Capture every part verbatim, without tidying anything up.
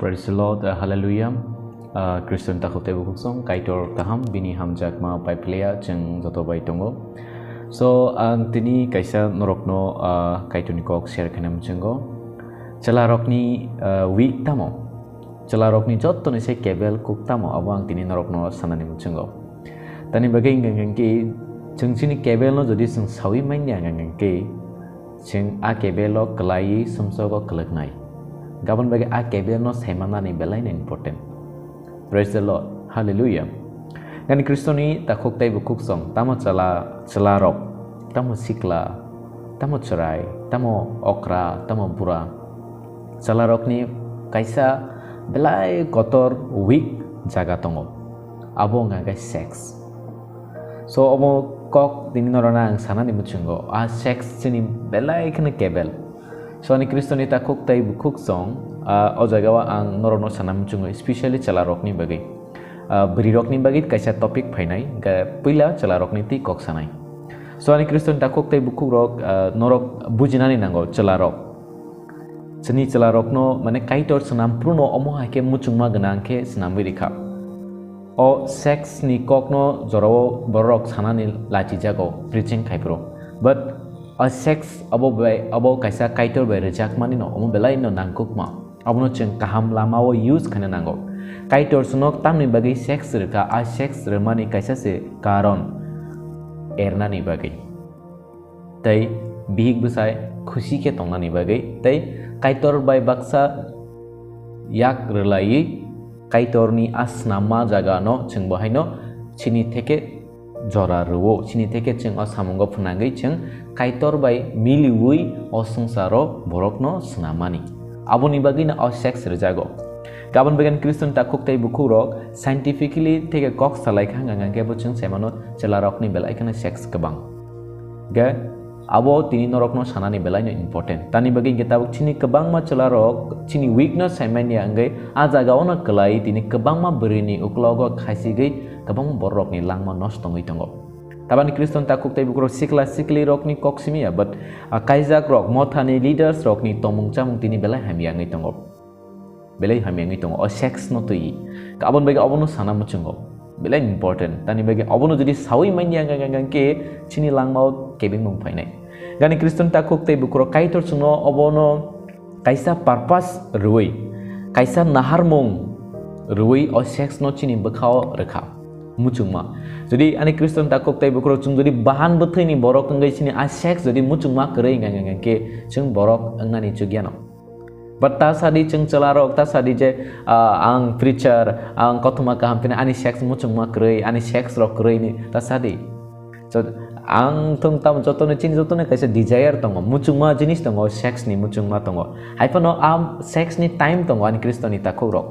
Praise the Lord, uh, hallelujah. Uh, Christian takhuk tei bukhuk song, Kaitor kaham, bini hamjakma paipleya chwng joto bai tongo. So, ang tini kaisa norokno, uh, Kaitorni kok share khaina muchungo. Chwlarokni, uh, weak tamo? Chwlarokni jottoni se kebel kuk tamo? Abo ang tini norokno sanani muchungo. Tani bagwi hwnkha hwnkhe, chwng chini kebelno jodi chwng sawi manya hwnkha hwnkhe, chwng a kebelo kwlaiwi sumsogo kwlwknai. Gabon bagwi a kebelno saimanani belaino important. Praise the Lord. Hallelujah. Gani Kristoni takhuk tei bukhuk song, tamo chwla, chwlarok, tamo sikla, tamo chwrai, tamo okra, tamo bura. Chwlarokni kaisa belai kotor weak jaga tongo. Abo wngkha khe sex. So, omo kok tini norokno ang sanani muchungo, a sex chini belai kheno kebel. So, ani Kristoni takhuk tei bukhuk song, ah, o jagao ang norokno sana muchungo, especially chwlarokni bagwi. Ah, bwrwirokni bagwi kaisa topic phainai, hwnkhe puila chwlarokni twi kok sanai. So, ani Kristoni takhuk tei bukhukrok, ah, norok bujinani nango, chwlarok. Chini chwlarokno, mane, Kaitor swnam phruno omo hai khe muchungma gwnang khe swnamwi rikha. O sex ni kokno jorao bororok sanani lachijago, preaching khai phuru. But o sex abo bai, abo kaisa Kaitor bai rwjakmani no, omo belai no nangkukma. Abono chwng kaham lamao use khaina nango. Kaitor swnok tamni bagwi sex rwkha, a sex rwmani kaisa se karon ernani bagwi. Tei bihik bwsai khusi khe tongnani bagwi, tei Kaitor bai baksa yak rwlaiwi Kaitorni a snamma jagano chwng bo haino chini theke jora rwo, chini theke chwng o samungo phwnangwi chwng Kaitor bai miliwi o swngcharo borokno snammani. Aboni bagwino o sex rwjago. Gabon bagwino Christian takhuk tei bukhukrok scientifically theke kok salai kha, hwnkha hwnkhe bo chwng sai mano chwlarokni belai kheno sex kwbang. Ge, abo tini norokno sanani belaino important. Tani bagwi hwnkhe tabuk chini kwbangma chwlarok chini weakness saimanya wngwi a jagaono kwlai tini kwbangma bwrwini uklogo khaisigwi kwbangma bororokni langma nosto wngwi tongo. Tabani Christian takhuk tei bukhurok sikla siklirokni kok simi ya, but, ah, kaijakrok, mothani leaders rokni tongmung chamung tini belai hamya wngwi tongo. Belai hamya wngwi tongo o sex no twi. Aboni bagwi obono sana muchungo. Belai important. Tani bagwi obono jodi sawi manya hwnkha hwnkhe chini langmao kebengmung phainai. Gani Christian takhuk tei bukhurok Kaitor chwngno obono kaisa purpose rwui, kaisa naharmung rwui o sex no chini bwkhao rwkha. Muchungma. Jodi ani Christian takhuk tei bukhurok chwng jodi bahan bwthwini borok wngwi chini a sex jodi muchungma kwrwi hwnkha hwnkhe chwng borok wngnani chukya no. But ta sadi chwng chwlarok, ta sadi je, ah, ang preacher, ang kothoma kaham phini ani sex muchungma kwrwi, ani sex rok kwrwi ni ta sadi. So, ang thung tam jotono chini jotono kaisa desire tongo, muchungma jinis tongo, sex ni muchungma tongo. Hai phano a sex ni time tongo ani Christian ni takhuk rok,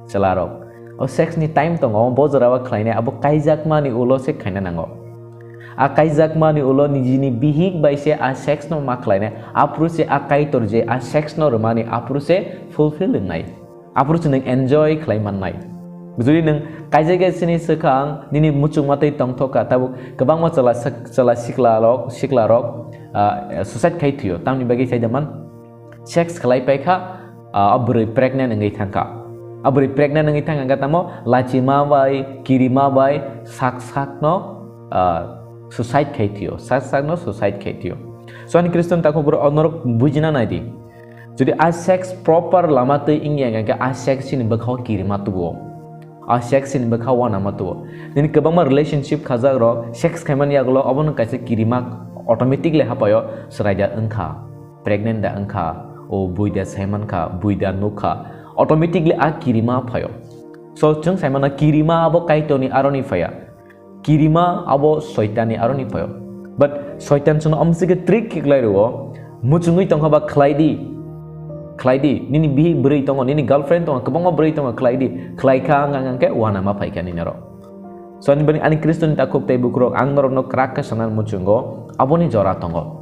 chwlarok. O sex ni time tongo, bo jora o khlainai abo kaijakmani ulo se khaina nango. A kaijakmani ulo nijini bihik bai se a sex no ma khlainai, aphuru se a Kaitor je a sex no rwmani aphuru se fulfill wngnai. Aphuru se nwng enjoy khlai mannai. Jodi nwng kaijak ya sini swkang nini muchungma tei tongthok kha, tabuk kwbangma chwla sik-, chwla sikla rok, sikla rok, ah, suicide khai thwio. Tamni bagwi khai da man? Sex khlai paikha, ah, a bwrwi pregnant wngwi thangkha. A bwrwi pregnant wngwi thangkha tamo lachima bai, kirima bai, sak sakno, ah, suicide khai thwio, sak sakno suicide khai thwio. So ani Christian takhuk bwrwi onorok bujina naidi. Jodi a sex proper lama twi wngya hwnkhe a sex chini bwkhao kirima tubuo. A sex chini bwkhao uanama tubuo. Nini kwbangma relationship khajak rok sex khaimani yagulo obono kaisa kirima automatically hapaio chwraida wngkha. Pregnant da wngkha, o bui da saimankha, bui da nukkha, automatically a kirima phaio. So, chwng saimano kirima abo Kaitorni aroni phaiya. Kirima abo Soitanni aroni phaio. But Soitan chwngno omsike trick khe khlai rwo, muchungwi tongkha ba khlai di, khlai di, nini bihik bwrwi tongo, nini girlfriend tongo, kwbangma bwrwi tongo, khlai di, khlai kha wngkha hwnkhe uanama phaikha nini oro. So, ani bini, ani Christian takhuk tei bukhurok ang norokno kwrak khe sana muchungo, aboni jora tongo.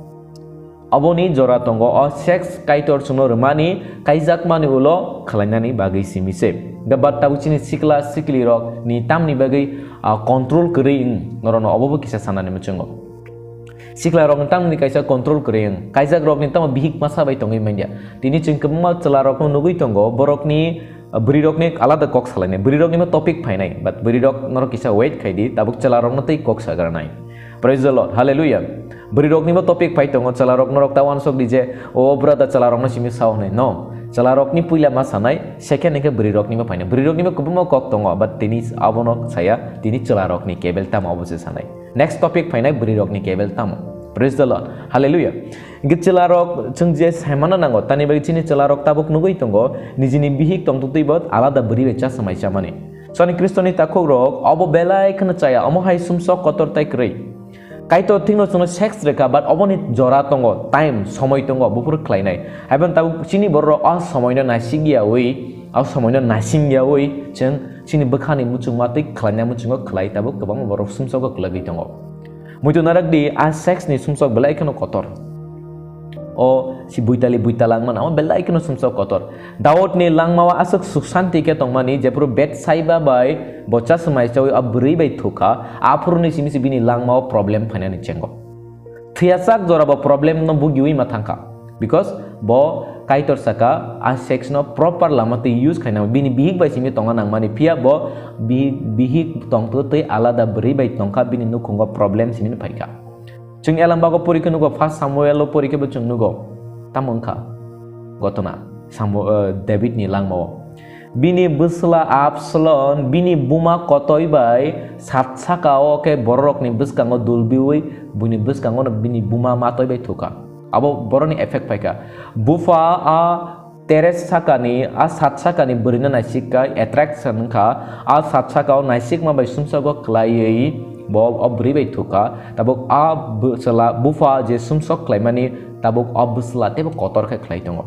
Aboni jora tongo o sex Kaitor chwngno rwmani, kaijakmani ulo khlainani bagwi simi se. Hwnkhe ba tabuk chini sikla siklirok ni tamni bagwi, ah, control kwrwi wng, norokno obo bo kisa sanani muchungo. Sikla rokni tamni kaisa control kwrwi wng. Kaijak rokni tamo bihik masa bai tongwi manya. Tini chwng kwbangma chwla rokno nugwi tongo, borokni, uh, bwrwi rokni alada kok salainai. Bwrwi rokni bo topic phainai, but bwrwi rok norok kisa wait khai di, tabuk chwla rokno tei kok sagranai. Praise the Lord. Hallelujah. Bwrwi rokni bo topic phai tongo, chwla rok norok ta uansuk di je, "O brother, chwla rokno simi sao," hwnwi. No. Chwla rokni puila ma sanai, second hwnkhe bwrwi rokni bo phainai. Bwrwi rokni bo kwbangma kok tongo, but tini abono saya, tini chwla rokni kebel tamo obo se sanai. Next topic phainai bwrwi rokni kebel tamo. Praise the Lord. Hallelujah. Hwnkhe chwla rok chwng je saimano nango, tani bagwi chini chwla rok tabuk nugwi tongo, nijini bihik tongtwtwi bo alada bwrwi bai chasmai chamani. Chwng Kristoni takhuk rok obo belai kheno chaya, omo hai sumsok kotor tai kwrwi. Kaitor thikno chwngno sex rwkha, but oboni jora tongo, time, somoi tongo, buphuru khlainai. Haibon tabuk chini borok o somoino naisik yaui, o somoino naising yaui, chwng chini bwkhani muchungma tei khlaina muchungo khlai tabuk kwbangma borok sumsogo kwlagwi tongo. Muitu narak di, a sex ni sumsok belai kheno kotor. O si buitali buitala wngmano, amo belai kheno sumsok kotor. Daudni langmao aswk suk santi khe tongmani, jephuru Betsaiba bai bo chasmai chaui a bwrwi bai thukha, aphuruni simi si bini langmao problem phainani chengo. Thwiyasak jorabo problem no bugiui ma thangkha. Because bo Kaitor saka a sex no proper lama twi use khaina bini bihik bai simi tonga nangmani, phiya bo bi-, bihik tongtwtwi alada bwrwi bai tongkha, bini nukhungo problem simi phaikha. Chwng Elambago pori khe nugo, First Samuel o pori khe bo chwng nugo. Tamo wngkha gotona Samu-, eh, David ni langmao. Bini bwsla Absalom, bini buma kotoi bai sat saka o khe bororokni bwskango dulbiui, buini bwskango no bini buma matoi bai thukha. Abo boroni effect phaikha. Bupha a teres sakani, a sat sakani bwrwino naisik kha, attraction wngkha, a sat sakao naisikma bai sumsogo khlaiwi bo o bwrwi bai thukha, tabuk a bwsla bupha je sumsok khlaimani tabuk o bwsla teibo kotor khe khlai tongo.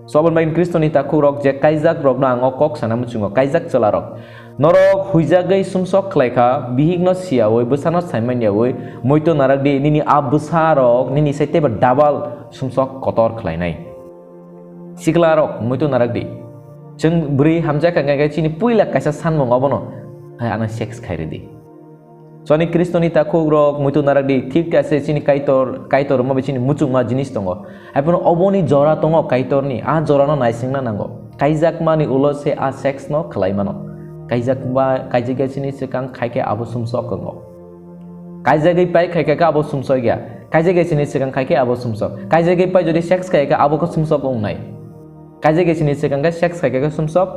So, aboni bagwi Kristoni takhukrok je kaijak rokno ang o kok sana muchungo, kaijak chwlarok. Norok huijagwi sumsok khlai kha, bihikno siyaui, bwsano saimanya ui, muitu narak di, nini a bwsarok nini sai teibo double sumsok kotor khlainai. Siklarok, muitu narak di. Chwng bwrwi hamjak kha, khe chini puila kaisa sanmung obono, hai ano sex khai rw di. Chwng Kristoni takhukrok muitu narak di, thik ase chini Kaitor, Kaitor wngma bai chini muchungma jinis tongo. Haiphano oboni jora tongo Kaitorni, a jorano naisingna nango. Kaijakmani ulo se a sex no khlai mano. Kaijakma, kaijakya chini swkang khai khe abo sumsok wngo. Kaijagwi pai khai khe abo sumsok ya. Kaijagwi chini swkang khai khe abo sumsok. Kaijagwi pai jodi sex khai khe abo khe sumsok wngnai. Kaijak gisini swkang khe sex khai khe sumsok,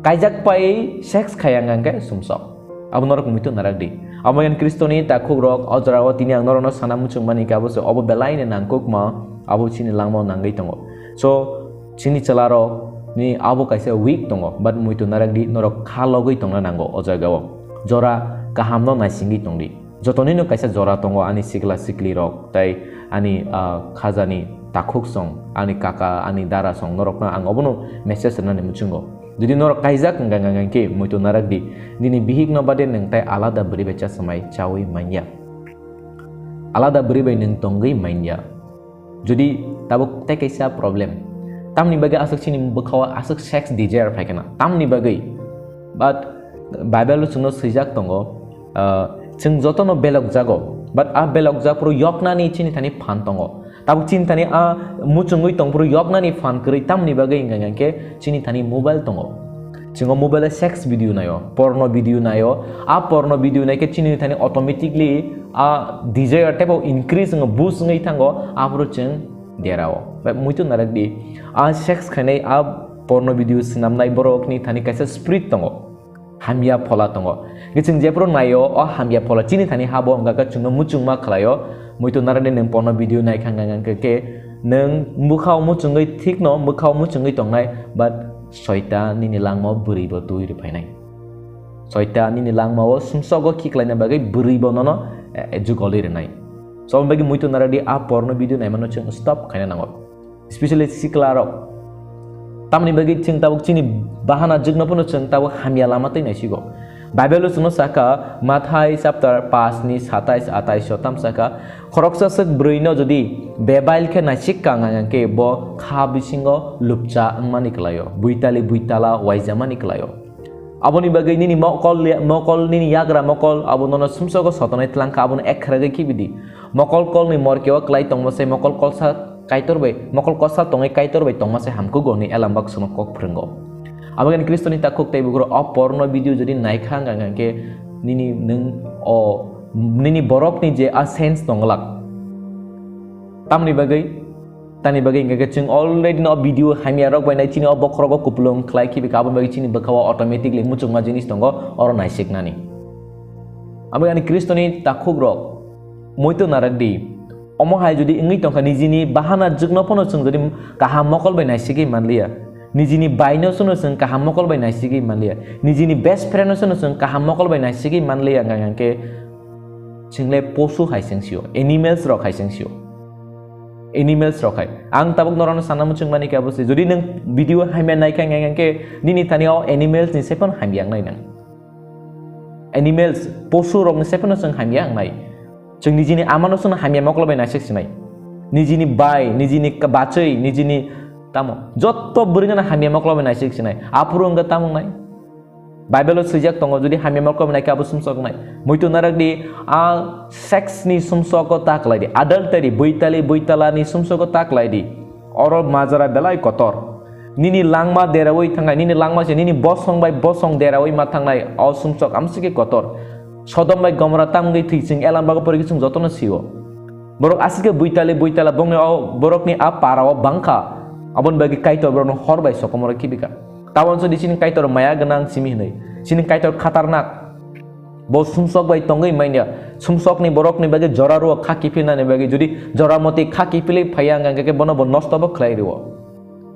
kaijak pai sex khai ang khe sumsok. Abo norok muitu narak di. Amo yan Kristoni takhuk rok, o jora o tini ang norokno sana muchung mani khe abo se obo belai ni nangkukma, abo chini langma o nangwi tongo. So, chini chwla rok ni abo kaisa weak tongo, but muitu narak di norok kha logwi tongna nango o jaga o. Jora kaham no naisingwi tong di. Jotonino kaisa jora tongo ani sikla sikli rok, tai ani, ah, khajani takhuk song, ani kaka, ani dara song, norokno ang obono message rwnani muchungo. Jodi norok kaijak wngkha, wngkha, wngkha khe muitu narak di, nini bihikno bade nwng tai alada bwrwi bai chasamai chawi manya. Alada bwrwi bai nwng tongwi manya. Jodi tabuk tei kaisa problem, tamni bagwi aswk chini bwkhao aswk sex desire phai khna, tamni bagwi? But Bible o chwngno swijak tongo, ah, chwng jotono belok jago, but a belok jak phuru yoknani chini thani phan tongo. Tabuk chini thani a muchungwi tong phuru yoknani phan kwrwi, tamni bagwi hwnka hwnka khe chini thani mobile tongo. Chwng o mobile o sex video naio, porno video naio. A porno video nai khe chini thani automatically a desire teibo increase wngo, boost wngwi thango, aphuru chwng derao. Bai muitu narak di, a sex khainai, a porno video swnamnai borokni thani kaisa spirit tongo, hamya phola tongo. Hwnkhe chwng jephuru naio, o hamya phola chini thani habo, hwnka khe chwngno muchungma khlaio. Muitu narak di, nwng porno video naikha hwnka hwnka khe nwng bwkhao muchungwi thikno, bwkhao muchungwi tongnai, but Soitan nini langmao bwrwi bo twi rw phainai. Soitan nini langmao sumsogo khiklaina bagwi bwrwi bo nono, eh, jugolwi rwnai. So, aboni bagwi muitu narak di, a porno video naimano chwng stop khaina nango. Especially sikla rok. Tamni bagwi chwng tabuk chini bahana jwkno phano chwng tabuk hamya lama twi naisigo. Bible o chwngno sakha, Mathai chapter paanch ni satais atais o tam sakha, khoroksa swk bwrwino jodi bebail khe naisik ka ngang khe bo kha bisingo lupcha wngmani kwlaio, buitali buitala waijamani kwlaio. Aboni bagwi nini mokol, mokol, nini yagra mokol, abo nono sumsogo sotonai tlang kha, abono ek khragwi khibi di. Mokol kolni morkeo klai tongma se mokol kolsa Kaitor bai, mokol kosa tongwi Kaitor bai tongma se hamkugo hwnwi Elambak chwngno kok phwrwngo. Aboni Khristoni takhuk tei bukhuk o porno video jodi naikha hwnkha hwnkhe nini nwng o nini borokni je a sense tongwlak. Tamni bagwi, tani bagwi hwnkha khe chwng already no video hamya rok bai nai chini o bokhorogo kupulung khlai khibi kha, aboni bagwi chini bwkhao automatically muchungma jinis tongo oro naisiknani. Aboni Khristoni takhuk rok muitu narak di. Omo hai jodi wngwi tongkha nijini bahana jwkno phano chwng jodi kaham mokol bai naisigwi manliya, nijini bai no chwngno chwng kaham mokol bai naisigwi manliya, nijini best friend no chwngno chwng kaham mokol bai naisigwi manliya hwnkha hwnkhe chwngle posu hai chwng sio, animals rok hai chwng sio. Animals rok hai. Ang tabuk norokno sana muchungmani khe abo se. Jodi nwng video hamya naikha hwnkha hwnkhe nini thani o animals ni se phano hamya wngnai nwng. Animals, posu rokni se phano chwng hamya wngnai. Chwng nijini amano chwngno hamya mokol bai naisik sinai. Nijini bai, nijini ka-, bachwi, nijini tamo. Jotto bwrwino hamya mokol bai naisik sinai. Aphuru wngkha tamo wngnai. Bible o swijak tongo, jodi hamya mokol bai naikha abo sumsok wngnai. Muitu narak di, a sex ni sumsogo ta klai di. Adultery, buitali, buitalani sumsogo ta klai di. Oro majra belai kotor. Nini langma deraui thangnai, nini langma se nini bosong bai bosong deraui ma thangnai, o sumsok amsike kotor. Sodom bai Gomora tamgwi thwi chwng Elambago porikhe chwng jotono sio. Borok asike buitali buitala bongni o borokni a para o bangkha. Aboni bagwi Kaitor borokno hor bai sokomoro khibika. Tabon sodi chini Kaitor maya gwnang simi hinwi. Chini Kaitor khatarnak. Bo sumsok bai tongwi manya. Sumsokni borokni bagwi jora rwo kha kiphilnani bagwi. Jodi jora moti kha kiphilwi phaiya hwnkha hwnkhe bono bo nosto bo khlai rwo.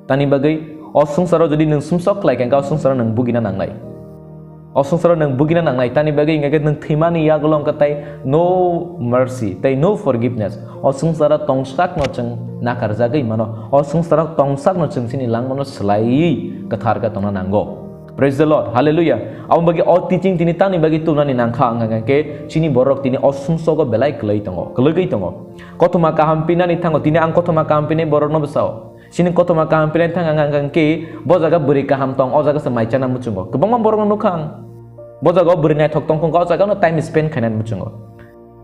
Tani bagwi o sumsaro jodi nwng sumsok khlai kha hwnkha o sumsaro nwng bugina nangnai. O sumsaro nwng bugina nangnai. Tani bagwi hwnkha khe nwng thwimani yagulo hwnkha tai no mercy, tai no forgiveness. O sumsaro tongsakno chwng nakarjagwi mano. O sumsaro tongsakno chwng chini langmano swlaiwi kwthar khe tongna nango. Praise the Lord. Hallelujah. Abo bagwi o teaching tini tamni bagwi tubunani nangkha, wngkha khe chini borok tini o sumsogo belai kwlwi tongo, kwlwgwi tongo. Kothoma kaham pinani thango, tini ang kothoma kaham pinai borokno bwsao. Chini kothoma kaham pinani thang ang, ang, ang khe bo jaga bwrwi kaham tong, o jaga se mai chana muchungo. Kwbangma borokno nukha ang. Bo jaga o bwrwi naithok tong, o jaga no time spend khainani muchungo.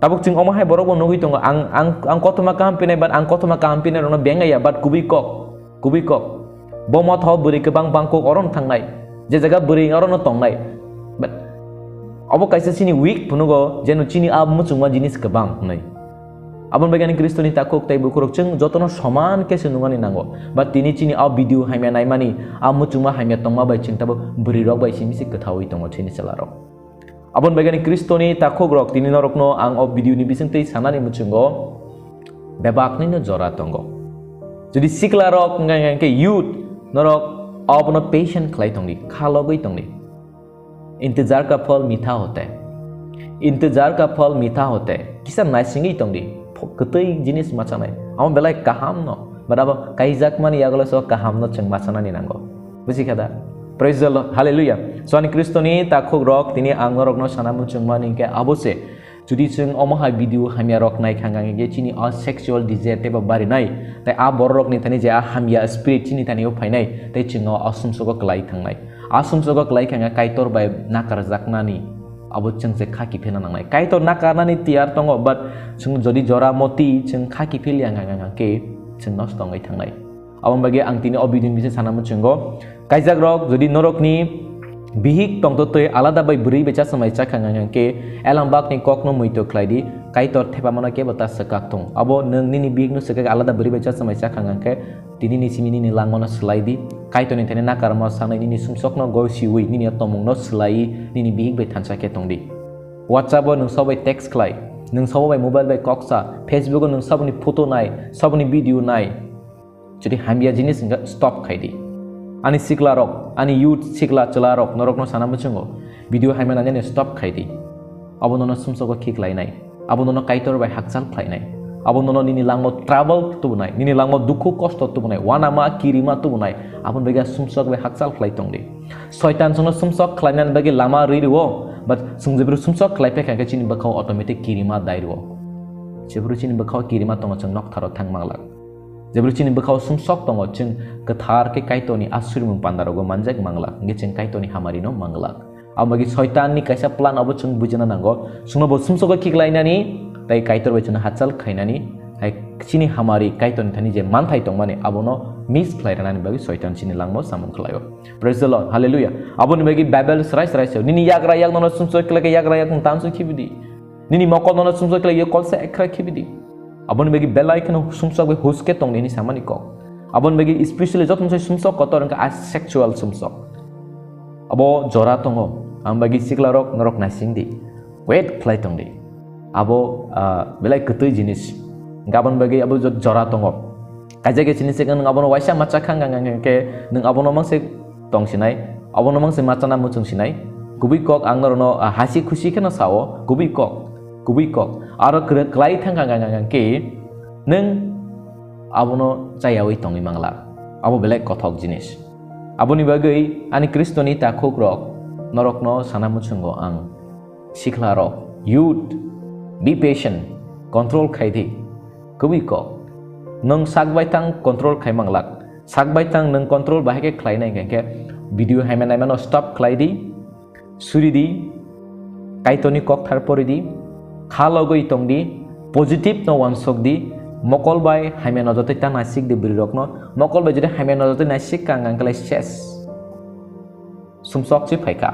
Tabuk chwng omo hai borok bo nugwi tongo, ang, ang, ang kothoma kaham pinai, but ang kothoma kaham pinai rokno bengaya, but kubui kok, kubui kok. Bo motha o bwrwi kwbang bangkok oro no thangnai, je jaga bwrwi oro no tongnai. But obo kaisa chini weak phunugo, jeno chini a muchungma jinis kwbang hwnwi. Aboni bagwi ani Khristoni takhuk tei bukhurok chwng jotono soman khe se nungani nango. But tini chini a video hamya naimani, a muchungma hamya tongma bai chwng tabuk bwrwi rok bai simi se kwthaui tongo chini chwla rok. Aboni bagwi ani Khristoni takhuk rok tini norokno ang o video ni bisingtwi sanani muchungo bebaknino jora tongo. Jodi sikla rok wngkha hwnkhe youth norok abono patient khlai tongdi, khalogwi tongdi. Intezar ka phal mitha hote. Intezar ka phal mitha hote. Kisa naisingwi tongdi. Pho-, kwtwi jinis machanai. Amo belai kaham no. But abo kaijakmani yagulo so kaham no chwng machanani nango. Buji kha da? Praise the Lord. Hallelujah. So ani Khristoni takhuk rok tini ang norokno sana muchungmani hwnkhe abo se. Jodi chwng omo hai video hamya rok nai kha hwnkhe chini o sexual desire teibo barinai. Tei a borok rokni thani je a hamya spirit chini thani o phainai. Tei chwng o asumsogo kwlai thangnai. Asumsogo kwlai kha hwnkhe Kaitor bai nakarjaknani. Abo chwng se kha kiphilna nangnai. Kaitor nakarnani tiyar tongo, but chwng jodi jora moti chwng kha kiphilya hwnkha hwnkhe chwng nosto wngwi thangnai. Aboni bagwi ang tini o video ni bising sana muchungo. Kaijak rok, jodi norokni bihik tongtotwi alada bai bwrwi bai chasmai chakha hwnkha hwnkhe Elambakni kokno muitu khlai di, Kaitor thepamano kebo ta swkak thung. Abo nwng nini bihikno swkak alada bwrwi bai chasmai chakha hwnkha hwnkhe tini ni simi nini langmano swlai di, Kaitorni thani nakarma sanwi nini sumsokno gosiwi nini o tomungno swlaiwi nini bihik bai thansa khe tong di. WhatsApp o nwng sobai text khlai, nwng sobo bai mobile bai kok sa, Facebook o nwng saboni photo nai, saboni video nai, jodi hamya jinis wngkha stop khai di. Ani sikla rok, ani youth sikla chwla rok norokno sana muchungo video hamya nangnani stop khai di. Abo nono sumsogo khiklainai, abo nono Kaitor bai hakchal khlainai, abo nono nini langmo trouble tubunai, nini langmo dukhu kosto tubunai, wanama kirima tubunai, aboni bagwi sumsok bai hakchal khlai tongdi. Soitan chwngno sumsok khlainani bagwi lama rwi rwo, but chwng jephru sumsok khlai phaikha khe chini bwkhao automatic kirima dai rwo. Jephru chini bwkhao kirima tongo chwng noktharo thang manglak. Jephru chini bwkhao sumsok tongo chwng kwthar khe Kaitorni aswrwngmung pandarogo manjak manglak, hwnkhe chwng Kaitorni hamarino manglak. Aboni bagwi Soitanni kaisa plan abo chwng bujina nango. Chwngno bo sumsogo khiklainani tei Kaitor bai chwngno hachal khainani, hai chini hamari Kaitorni thani je manthai tongmani, abono miss khlai rwnani bagwi Soitan chini langmao samung khlaio. Praise the Lord. Hallelujah. Aboni bagwi Bible srai srai se. Nini yagra yak nono sumsok khlai khe yagra yak tang sui khibi di. Nini mokol nono sumsok khlai khe kol se ekra khibi di. Aboni bagwi belai kheno sumsok bai huske tong di hini samani kok. Aboni bagwi especially joto mosai sumsok kotor wngkha a sexual sumsok. Abo jora tongo. Ang bagwi siklarok norok naising di. Wait khlai tong di. Abo, ah, belai kwtwi jinis. Gabon bagwi abo jo-, jora tongo. Kaisa kaisa ni second nwng abono waisa macha khang khang khang khe nwng abono mangse tong sinai, abono mangse machana muchung sinai. Kubui kok ang norokno, ah, hasi khusi kheno sao, kubui kok, kubui kok. Aro kwrwng klai thang khang khang khang khe nwng abono chayaui tongwi manglak. Abo belai kothok jinis. Aboni bagwi ani Khristoni takhuk rok norokno sana muchungo ang. Siklarok, youth, be patient, control khai di. Kubui kok. Nwng sak bai tang control khai manglak. Sak bai tang nwng control bahai khe khlai nai hwnkhe video haima naimano stop khlai di. Suri di. Kaitorni kokthar pori di. Kha logwi tong di. Positive no wansok di. Mokol bai haima nojotwi ta naisik di bwrwi rokno. Mokol bai jodi haima nojotwi naisik kang ang khlai ses. Sumsok se phaikha.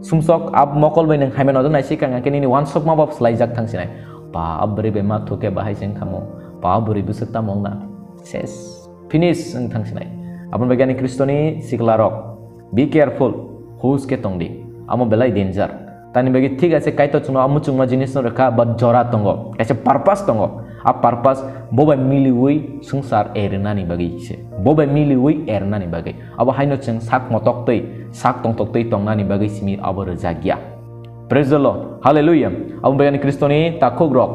Sumsok ab mokol bai nwng haima nojor naisik kang khe nini wansokma bab slaijak thang sinai. Pa bwrwi bai ma thuk khe bahai se wngkha mo. Pa bwrwi bwswk tamo wngna. Ses. Finish wng thang sinai. Aboni bagwi ani Khristoni siklarok. Be careful. Hus khe tong di. Amo belai danger. Tani bagwi thik ase Kaitor chwngno a muchungma jinisno rwkha, but jora tongo. Kaisa purpose tongo. A purpose bo bai miliui swngchar ernani bagwi se. Bo bai miliui ernani bagwi. Abo haino chwng sak motoktwi, sak tongtoktwi tongnani bagwi simi abo rwjakya. Praise the Lord. Hallelujah. Abo bai ani Khristoni takhuk rok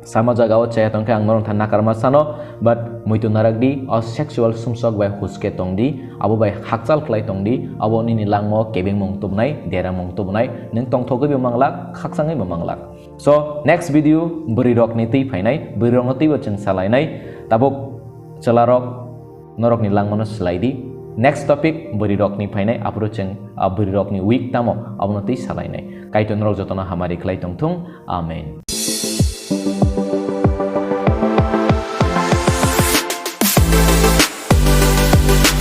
sama jaga o chaya tongkhe ang norok tha nakarma sano, but muitu narak di, o sexual sumsok bai huske tong di, abo bai hakchal khlai tong di, abo nini langmo kebengmung tubunai, deramung tubunai, nwng tongthogwi bo manglak, khakchangwi bo manglak. So, next video bwrwi rokni twi phainai, bwrwi rokno twibo chwng salainai, tabuk chwla rok norokni langmano swlai di. Next topic bwrwi rokni phainai, aphuru chwng, ah, bwrwi rokni week tamo abono twi salainai. Kaitor norok jotono hamari khlai tongthung. Amen.